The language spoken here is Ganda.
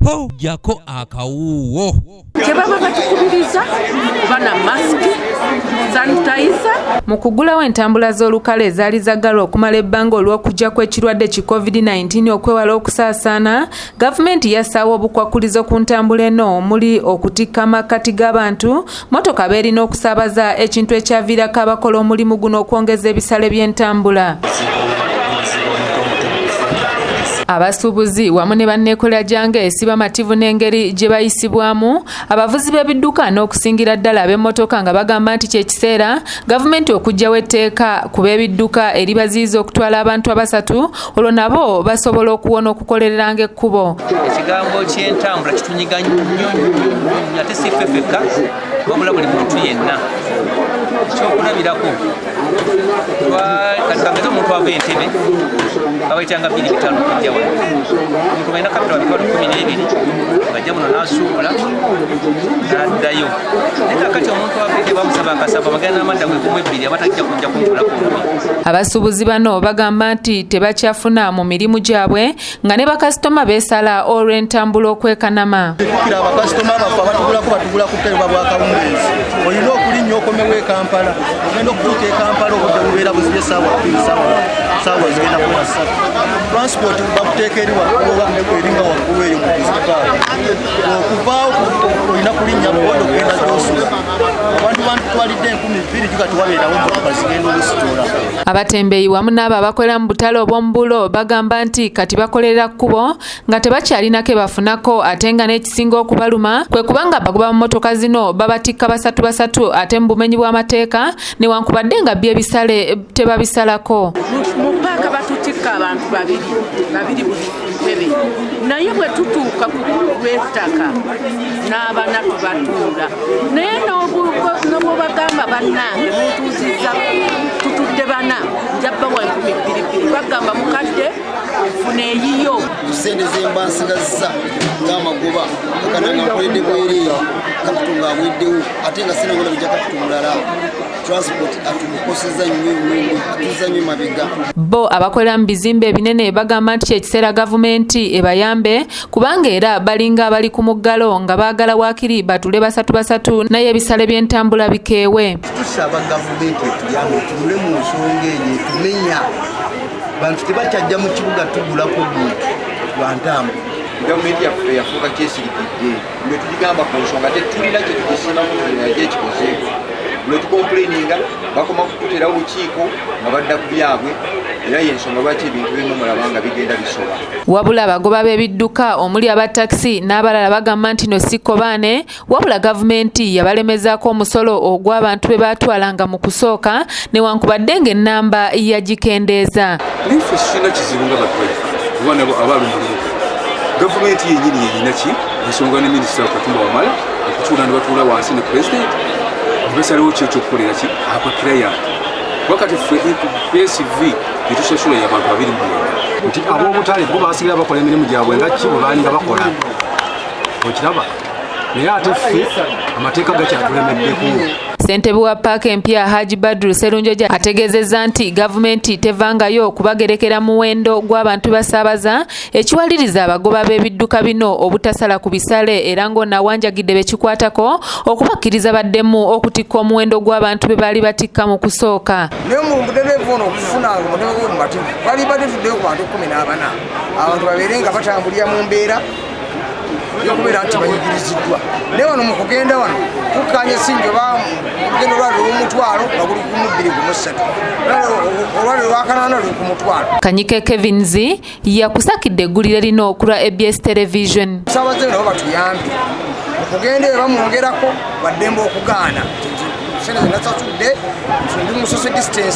Ho jjako akawuuwo. Kyebaba batukubiriza kuba na masiki, sanitizer. Mu kuggulawo entambula z'olukale ezaali zaggalwa okumala ebbanga olw'okujja kw'ekirwadde ki COVID-19 okwewala okusaasaana, gavumenti yassaawo obukwakkulizo ku ntambula eno omuli okutikka amakkati g'abantu, mmotoka b'erina okusaabaza, ekintu ekyaviirako abakola omulimu guno okwongeza ebisale by'entambula. Abasuubuzi wamu ne banneekoleragyange si bamativu n'engeri gye bayisibwamu abavuzi b'ebidduka n'okusingira ddala ab'emmotoka, nga bagamba nti kye kiseera gavumenti okuggyawo etteeka ku b'ebidduka eribaziyiza okutwala abantu abasatu, olwo nabo basobola okuwona okukolereranga ekkubo. Ekigambo ky'entambula kitunyiga nnyo nnyo nnyo, ate si ffe ffekka, wabula buli muntu yenna. Ekyokulabirako, kati kageze omuntu ava Entebe, babayitanga 2500 okujja wano. Omuntu balina capital 120,000, ngajja muno n'asuubula n'addayo. Naye kakati omuntu ava Entebe bamusaba akasava bagenda n'amadda gwe gumu ebbiri, aba tajja kujja kunkolako bubi. Abasuubuzi bano bagamba nti tebakyafuna mu mirimu gyabwe, nga ne bakasitoma beesala olw'entambula okwekanama. Kira abakasitoma baffe abatugulako batugula ku butale bwa kawungeezi. Olina okulinnya okomewo e Kampala, ogenda okutuuka e Kampala obudde bubeera buzibye, 2:00, saawa zigenda kuba 3. Transport bakuteeka eri waggulu oba eringa waggulu eyo mu Disney. Okuvaawo olina kulinnya boda okugenda gyosula. Abantu bantutwalidde 2000, juga tewabeerawo motoka zigenda olusitula. Abatembeeyi wamu n'abo abakolera mu butale obw'omubulo bagamba nti kati bakolerera kkubo nga tebakyalina ke bafunako, ate nga n'ekisinga okubaluma kwe kubanga abagoba mu mmotoka zino babatikka basatu basatu, ate mu bumenyi bw'amateeka, newankubadde nga byo ebisale tebabisalako. Mu paaka batutikka abantu babiri babiri buli ntebe, naye bwe tutuuka ku lw'ettaka n'abana tubatuula, naye n'obwobagamba, "Bannange, mutuuziza, tutudde bana, njabbawa 2200," bagamba, "Mukadde, funa eyiyo." Ku sente zemba nsigazza ng'amagoba kakana nga nkoledde bwereere, capital ng'aweddewo, ate nga sinagenda kujja capital mulala. Transport atukoseza nnyo nnyo nnyo, atuzza nnyo mabega. Bo abakolera mu bizimbe ebinene bagamba nti kyekiseera gavumenti ebayambe, kubanga era balinga abali ku muggalo, nga baagala waakiri batule basatu basatu, naye ebisale by'entambula bikeewe. Tusaba gavumenti etuyambe, etunule mu nsonga eyo etumenya. Bantu tebakyajja mu kibuga tugulako bintu lwantambula. Gavumenti yaffe yafuuka kyesirikidde. Lwe tugigamba ku nsonga, tetulina kyetugisimamu gyekikozeeko. Lwe tucomplaininga, bakoma kututerawo bukiiko nga badda ku byabwe. Era yensonga lwaki ebintu bimu mulaba nga bigenda bisoba. Wabula abagoba b'ebidduka omuli aba takisi n'abalala bagamba nti no si kobaane, wabula gavumenti yabalemezaako omusolo ogw'abantu be baatwalanga mu kusooka, newankubadde ng'ennamba yagikendeeza. Naye ffe kirina kizibu nga badriver oba nabo abalumulumu. Gavumenti yenyini yeyina ki ensonga ne Minisita Katumba Wamala okutuula ne batuula wansi ne Pulezidenti ne basalawo ki ekyokukolera ki abaclient. Wakati ffe PSV etusasula yabantu 29. Nti ab'obutale bo basigala bakola emirimu gyabwe nga ki bwe baalinga bakola, okiraba? Naye ate ffe amateeka gakyatulemeddeko. Ssentebe wa paaka empya, Haji Badru Serunjoja, ategeezezza nti gavumenti tevangayo kubagerekera muwendo gw'abantu basaabaza, ekiwaliriza abagoba b'ebidduka bino obutasala ku bisale, era ng'onawanjagidde bekikwatako okubakkiriza baddemu okutikka omuwendo gw'abantu be baali batikka mu kusooka. Naye mudereeva ono okufuna omuteeko mumativu, bali badde tuddeyo ku bantu 14, abantu babeere nga batambulira mu mbeera yokubeera nti banyigiriziddwa. Naye wano mu kugenda wano kukkanya singi, oba olugendo lwali olw'omutwalo nga guli ku mu bbiri gumu ssatu, olwali olwakanaana luli ku mutwalo. Kanyike Kevins yakusakidde eggulire lino okulwa ABS Television. Sabaze nabo batuyambe mu kugenda eyo, bamwongerako, baddembe okugaana sente zenasasudde, ndi mu social distance.